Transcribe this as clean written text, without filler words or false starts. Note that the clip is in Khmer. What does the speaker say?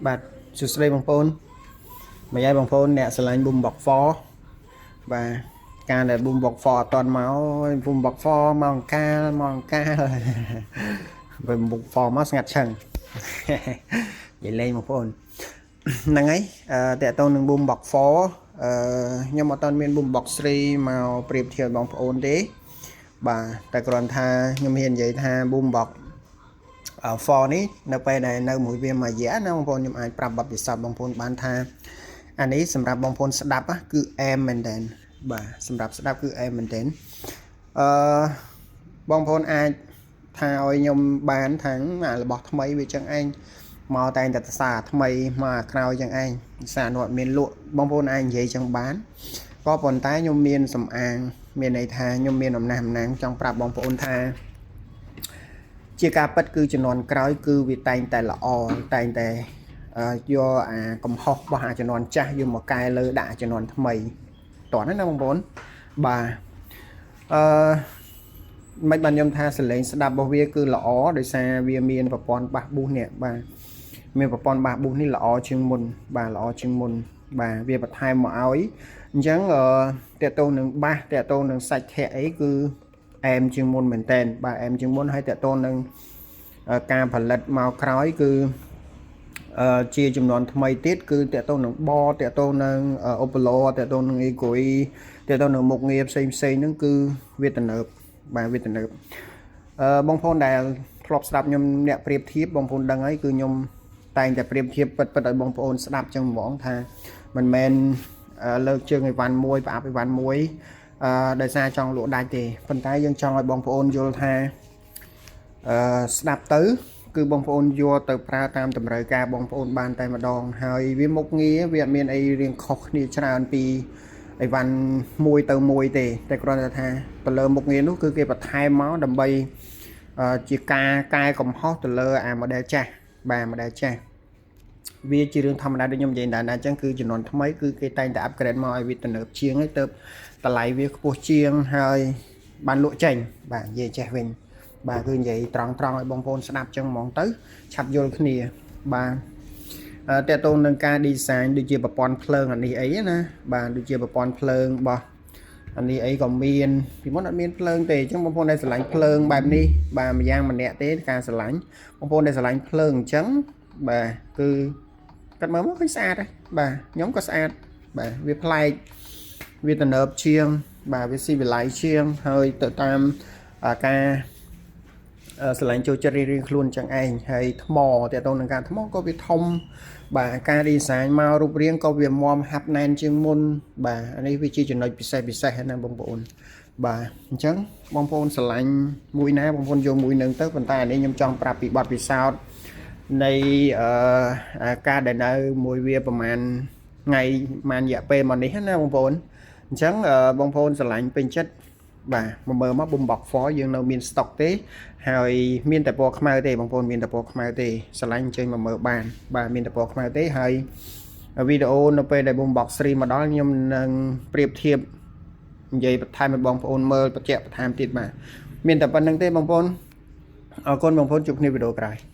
បាទសួស្តីបងប្អូនមួយហើយបងប្អូនអ្នកស្រឡាញ់ Boombox 4បាទការដែល Boombox 4អត់ទាន់មក Boombox 4មកអង្កាលមកអង្កាល Boombox 4មកស្ងាត់ឆឹង និយាយលេងបងប្អូនហ្នឹងហើយអឺតកតងនឹង Boombox 4អឺខ្ញុំអត់ទាន់មាន Boombox 3មកប្រៀបធៀបបងប្អូនទេបាទតែគ្រាន់ថាខ្ញុំហ៊ាននិយាយថា Boombox 4នេះនៅពេលដែលនៅមួយវាមួយរយៈណាបងប្អូនខ្ញុំអាចប្រាប់បទពិសោធន៍បងប្អូនបានថាអានេះសម្រាប់បងប្អូនស្ដាប់គឺអែមមែនតើបាទសម្រាប់ស្ដាប់គឺអែមមែនតើអឺបងប្អូនអាចថាឲ្យខ្ញុំបានថាងអារបស់ថ្មីវាចឹងឯងមកតែងតែសារថ្មីមកអាក្រោយចឹងឯងសារនោះអត់មានលក់បងប្អូនអាចនិយាយចឹងបានក៏ប៉ុន្តែខ្ញុំមានសំអាងមានន័យថាខ្ញុំមានអំណះអំណាងចង់ប្រាប់បងប្អូនថា ជាការពិតគឺជំនាន់ក្រោយគឺវាតែងតែល្អតែងតែយកអាកំហុសរបស់អាជំនាន់ចាស់យកមកកែលើដាក់អាជំនាន់ថ្មីតោះណាបងប្អូនបាទអឺមិនបានខ្ញុំថាសលេងស្ដាប់របស់វាគឺល្អដោយសារវាមានប្រព័ន្ធ bass boost នេះបាទមានប្រព័ន្ធ bass boost នេះល្អជាងមុនបាទល្អជាងមុនបាទវាបន្ថែមមកឲ្យអញ្ចឹងអឺតកតងនឹង bass តកតងនឹងសាច់ធាក់អីគឺអែមជាងមុនមែនតើបាទអែមជាងមុនហើយតកតងនឹងការផលិតមកក្រោយគឺអឺជាចំនួនថ្មីទៀតគឺតកតងនឹងបតកតងនឹងអូប៉ូឡូតកតងនឹងអេកុយតកតងនឹងមុខងារផ្សេងផ្សេងហ្នឹងគឺវាទំនើបបាទវាទំនើបអឺបងប្អូនដែលធ្លាប់ស្ដាប់ខ្ញុំអ្នកប្រៀបធៀបបងប្អូនដឹងហើយគឺខ្ញុំតែងតែប្រៀបធៀបពិតពិតឲ្យបងប្អូនស្ដាប់ចឹងហ្មងថាមិនមែនលើកជើងអីវ៉ាន់មួយប្រអប់អីវ៉ាន់មួយអឺដោយសារចង់លក់ដាច់ទេប៉ុន្តែយើងចង់ឲ្យបងប្អូនយល់ថាអឺស្ដាប់ទៅ គឺបងប្អូនយកទៅប្រើតាមតម្រូវការបងប្អូនបានតែម្ដងហើយវាមុខងារវាអត់មានអីរៀងខុសគ្នាច្រើនពីអីវ៉ាន់មួយទៅមួយទេតែគ្រាន់តែថាទៅលើមុខងារនោះគឺគេបន្ថែមមកដើម្បីជាការកែកំហុសទៅលើអា model ចាស់បាទ model ចាស់វាជារឿងធម្មតាដូចខ្ញុំនិយាយដែរអញ្ចឹងគឺជំនាន់ថ្មីគឺគេតែងតែ upgrade មកឲ្យវាទំនើបជាងហើយទៅតម្លៃវាខ្ពស់ជាងហើយបានលក់ចេញបាទនិយាយចេះវិញបាទគឺនិយាយត្រង់ត្រង់ឲ្យបងប្អូនស្ដាប់ចឹងហ្មងទៅឆាប់យល់គ្នាបាទតើតូននឹងការ design ដូចជាប្រព័ន្ធភ្លើងអានេះអីណាបាទដូចជាប្រព័ន្ធភ្លើងរបស់អានេះអីក៏មានពីមុនអត់មានភ្លើងទេអញ្ចឹងបងប្អូនដែលស្រឡាញ់ភ្លើងបែបនេះបាទម្យ៉ាងម្នាក់ទេការស្រឡាញ់បងប្អូនដែលស្រឡាញ់ភ្លើងអញ្ចឹងបាទគឺគាត់មើលមកឃើញស្អាតហើយបាទខ្ញុំក៏ស្អាតបាទវាប្លែកវាទំនើបជាងបាទវាស៊ីវិល័យជាងហើយទៅតាមការស្រឡាញ់ចូលចិត្តរៀងៗខ្លួនចឹងឯងហើយថ្មតើតើនឹងការថ្មក៏វាធំបាទការ design មករូបរាងក៏វាមមហាប់ណែនជាងមុនបាទអានេះវាជាចំណុចពិសេសពិសេសណាបងប្អូនបាទអញ្ចឹងបងប្អូនស្រឡាញ់មួយណាបងប្អូនយកមួយនឹងទៅប៉ុន្តែអានេះខ្ញុំចង់ប្រាប់ពីបទពិសោធន៍នៃអឺការដែលនៅមួយវាប្រហែលថ្ងៃប្រហែលរយៈពេលមកនេះណាបងប្អូនអញ្ចឹងបងប្អូនស្រឡាញ់ពេញចិត្តបាទមកមើលមក Boombox 4យើងនៅមាន stock ទេហើយមានតែពណ៌ខ្មៅទេបងប្អូនមានតែពណ៌ខ្មៅទេស្រឡាញ់អញ្ជើញមកមើលបានបាទមានតែពណ៌ខ្មៅទេហើយវីដេអូនៅពេលដែល Boombox 3មកដល់ខ្ញុំនឹងប្រៀបធៀបនិយាយបន្ថែមឲ្យបងប្អូនមើលបញ្ជាក់បន្ថែមទៀតបាទមានតែប៉ុណ្្នឹងទេបងប្អូនអរគុណបងប្អូនជួបគ្នាវីដេអូក្រោយ។